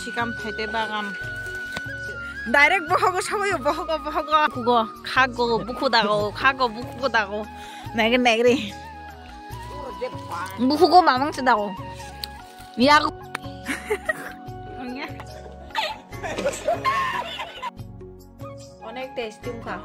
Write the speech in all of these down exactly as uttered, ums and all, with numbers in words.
Sikam thaite bagan. Direct bohogo sabayo, bohogo, bohogo. Bukhugo, khago, bukhu dago, khago, bukhu dago. Nagre, nagre. Bukhugo mamang se dago. Yak. Onek tasty wngkha.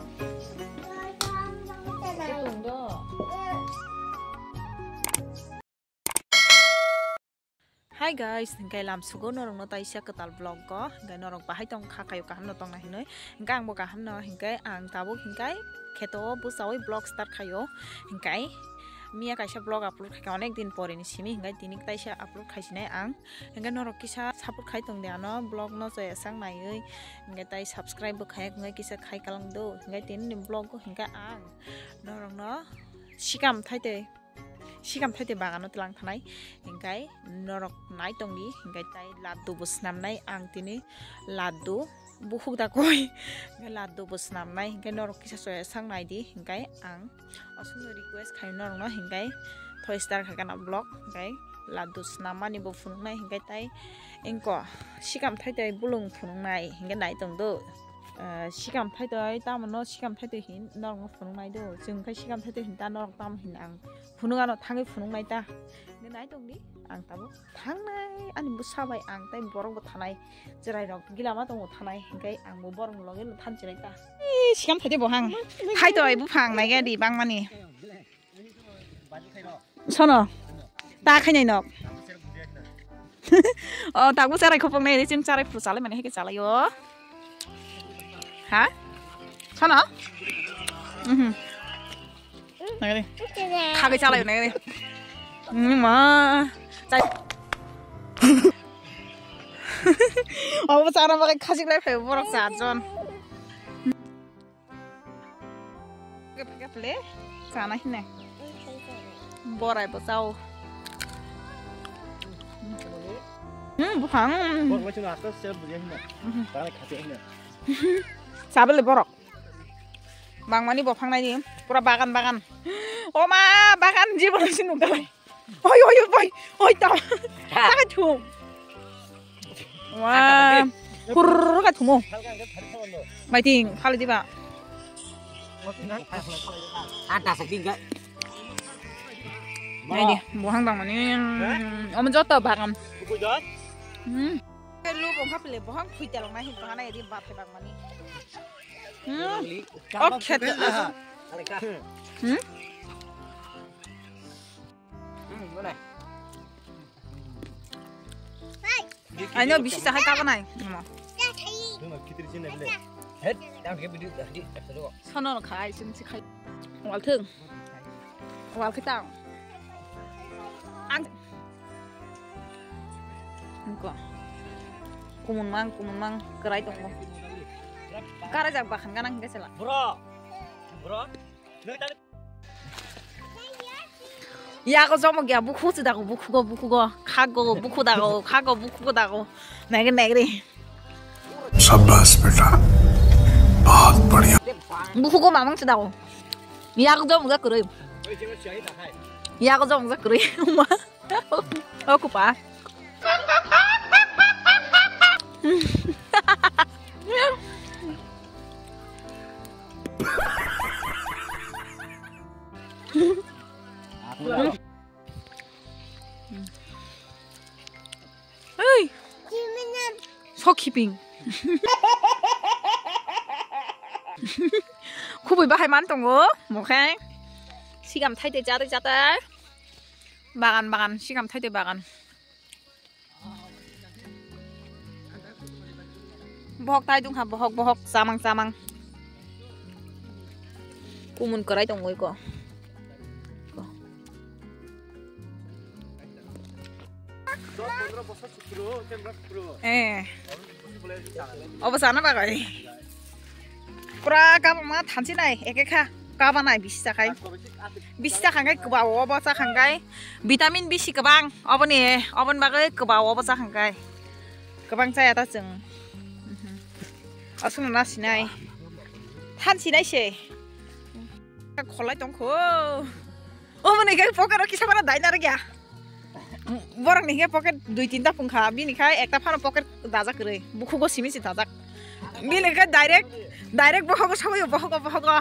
Hi guys, hingke lamsugo norokno taisa kwtal vlog o, hingke norok bahai tong kha kayo kaham no tongna hinoi, hingke angbo kaham no, hingke ang tabuk hingke kheto o bwsawi vlog start khayo, hingke miya kaisa vlog upload khaikha onek din pore ni simi, hingke tini taisa upload khaisinai ang, hingke norok kisa support khai tong de ano vlog no chaya sang naiwi, hingke tai subscribe bo khaiya hingke kisa khai kalang do, hingke tini ni vlog o hingke ang norokno sikam thaite. Sikam thaite bagano tlang thanai, hingkai norok nai tongdi, hingkai tai laddu bo swnamnai ang tini laddu bukhuk da koi, hingkai laddu bo swnamnai, hingkai norok kisa soya sang naidi, hingkai ang aswkno request khai norokno, hingkai thoi star kha gana vlog, hingkai laddu swnam mani bo phunuknai, hingkai tai engko sikam thaite bulung phunuknai, hingkai nai tongdo. Ah, sikam thaitoi, tamo no sikam thaitoi hin norok no phunuk nai do. Chwng khe sikam thaitoi hin ta norok tamo hin ang phunuk ano thangwi phunuk nai ta. Nai tong di, ang tabuk thangnai ani bwsa bai ang tai borok bo thanai. Chwrai rok gila ma tongo thanai, hingkai ang bo borok ni loge no thanchi nai ta. Ee, sikam thaitoi bo hang. Thaitoi buphang nai di bangmani. Sono. Ta khainai nok. O, tabuk charai khopong nai, chwng charai phuru chalai mani hai khe chalai o. Ha? Sono? Mhm. Nai. Khagwi chalai nai. Mm, ma. Chai. Obo chana bagwi khajik lai phai borok charjon. Phai khe phai le chana hine. Borai bo chao. Hmm, buphang. Borok bai chwng aste aste buji hino. Mhm. Tara khati hino. Sabele borok. Bangmani bophang nai ni. Pura bagan bagan. O ma, bagan jibon sinu galai. Oi, oi, oi, oi, oi, ta. Ha. Ta thum. Wah. Kur ka thumo. Maiting, phali diba. Ata sakti enggak. Nai di, bohang bang mani. Omo joto bagan. Hmm. Lu bongkha pele bohang phui telong nai hin tongana edi bat bang mani. Hmm. Ok, khet. Hmm. Aino bisi chahai kabanai. Sono khai sum si khai. Wal thung. Wal khe tang. Ang. Ko. Kumun mang, kumun mang, kerai tongo. Kara jak bahan ganang hingga sela. Bro. Bro. Yago jomo gya bukhu si dago, bukhugo, bukhugo, khago, bukhu dago, khago, bukhugo dago. Nagre, nagre. शाबाश बेटा, बहुत बढ़िया। Bukhugo mamang si dago. Yago jomo gya kwrwi. Yago jomo gya kwrwi. Uma. O kupa. Hey. Sok khiping. Khubui bahai man tongo, mokhe. Sigam thaite jatoi jatoi. Bagan, bagan, sigam thaite bagan. Bohok tai dungkha, bohok, bohok, chamang, chamang. Kumun kwrai tongwi ko. Ko. Eh. Obo sana bagwi. Pura kabangma thanchi nai, eke kha. Kaba nai bisi chakhai. Bisi chakhai kwbao obo chakhai. Vitamin bisi kwbang. Oboni, oboni bagwi kwbao obo chakhai. Kwbang chaya ta chwng. Mhm. Aswkno na sinai. Than sinai se. Kholai tongkho. Oboni khe pocket o kisa bara dai narwkya. Borok ni hwnkhe pocket dui tinta pungkha, bini khai ekta phano pocket dajak kwrwi, bukhugo simi se dajak. Bini khai direct, direct bohogo sabaio, bohogo, bohogo.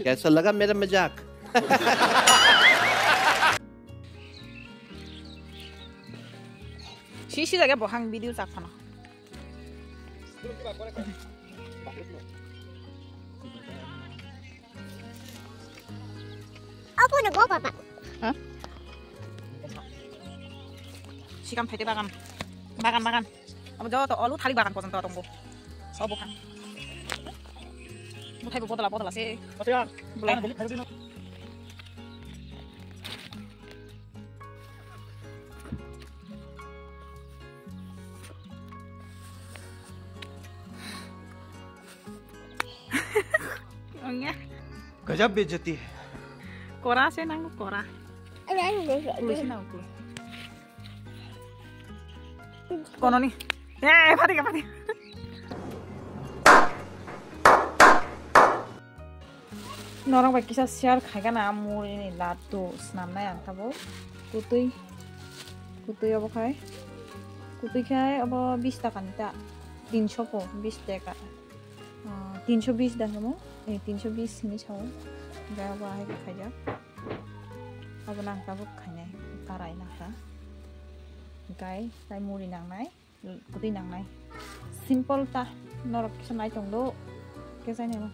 Kaisa laga mera mazak? Si, si jaga bohang video chak phano. Apa na go papa? Ha? Sikam thaite bagan. Bagan, bagan. Abo joto olu thalik bagan porjonto tongo. Sobo kha. Muthai bo bodala, bodala se. Bolai. Ongya. Gajab bejati hai. Kora se nang kora. Ului se nang ului. Kono ni. Eh, pati ka pati. Norok bai kisa share khaigana muri ni laddu snamnai ang tabuk. Kutui, kutui obo khai. Kutui khai obo bis taka ni ta. Tinso po bis taka. Ah, tinso bis da hemo. Eh, tinso bis hini sao. Ga ba hai khaijak. Abo nang tabuk khainai. Tarai nang ta. Gai, tai muri nangnai. Kwtwi nangnai. Simple ta. Norok kisa nai tong do. Kisa nai.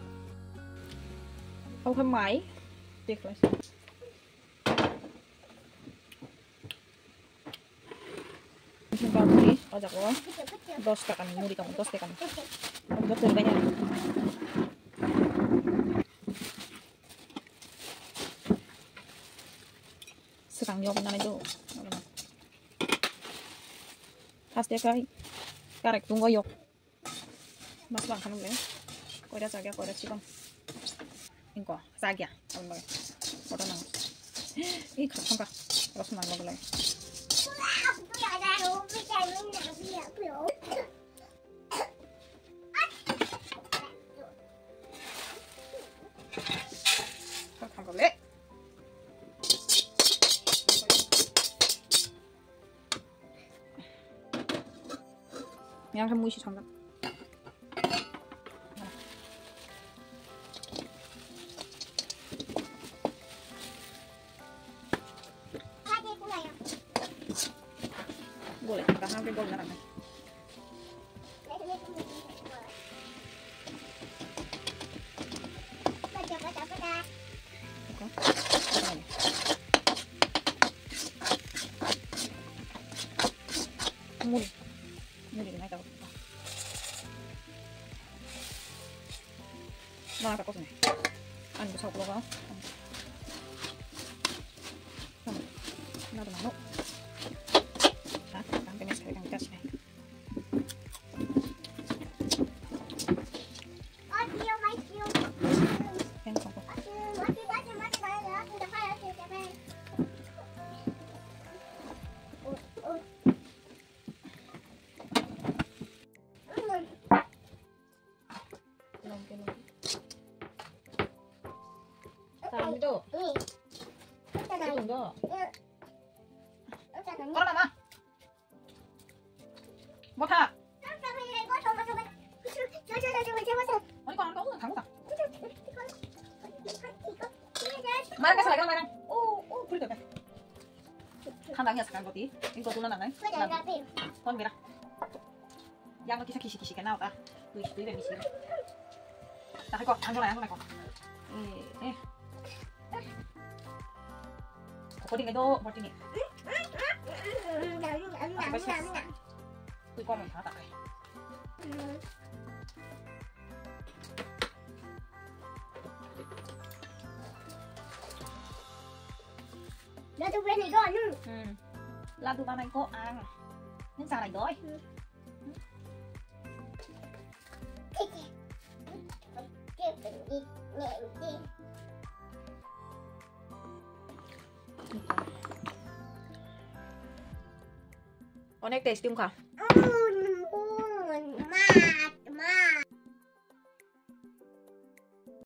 Oke mai. Tik lai. Bamni o jaga o dos taka ni muri tongo, dos taka ni. Obo kwrwi bai ya. Swkang yok nanai do. Haste kai karek tungo yok. Mas bang khanung le. Koira chagya, koira chikon. Ingko chagya. Aboni bagwi. Koto nang. Ih, khak thangka. Rosmang bagwi lai. Khak thangka le. Yang khe mui si songkha. Gole, kaham ke gol na. Muri. Muri nai tau. Mana ka kosne. Ani ko sok lo ba. Nado nano. Ha, ang kene sekali kang kasih. Yang songko. Tami do. Tunggu. Kono mama. Botha. Oi, kono, kono, tanggu ta. Marang ka salai, marang. Oh, oh, puri ta. Thanda ya sekarang koti. Ini kotuna nangai. Kon bera. Yang kisa kisi kisi kenal ta. Tui tui beri sih. Tapi kok tanggung lah yang kok. Eh eh. Kok di ngedo boti ni. Tui kok mau tak. Ladu beri go anu. Hmm. Ladu banai ko ang. Ini sarai doi. Onek tasty wngkha.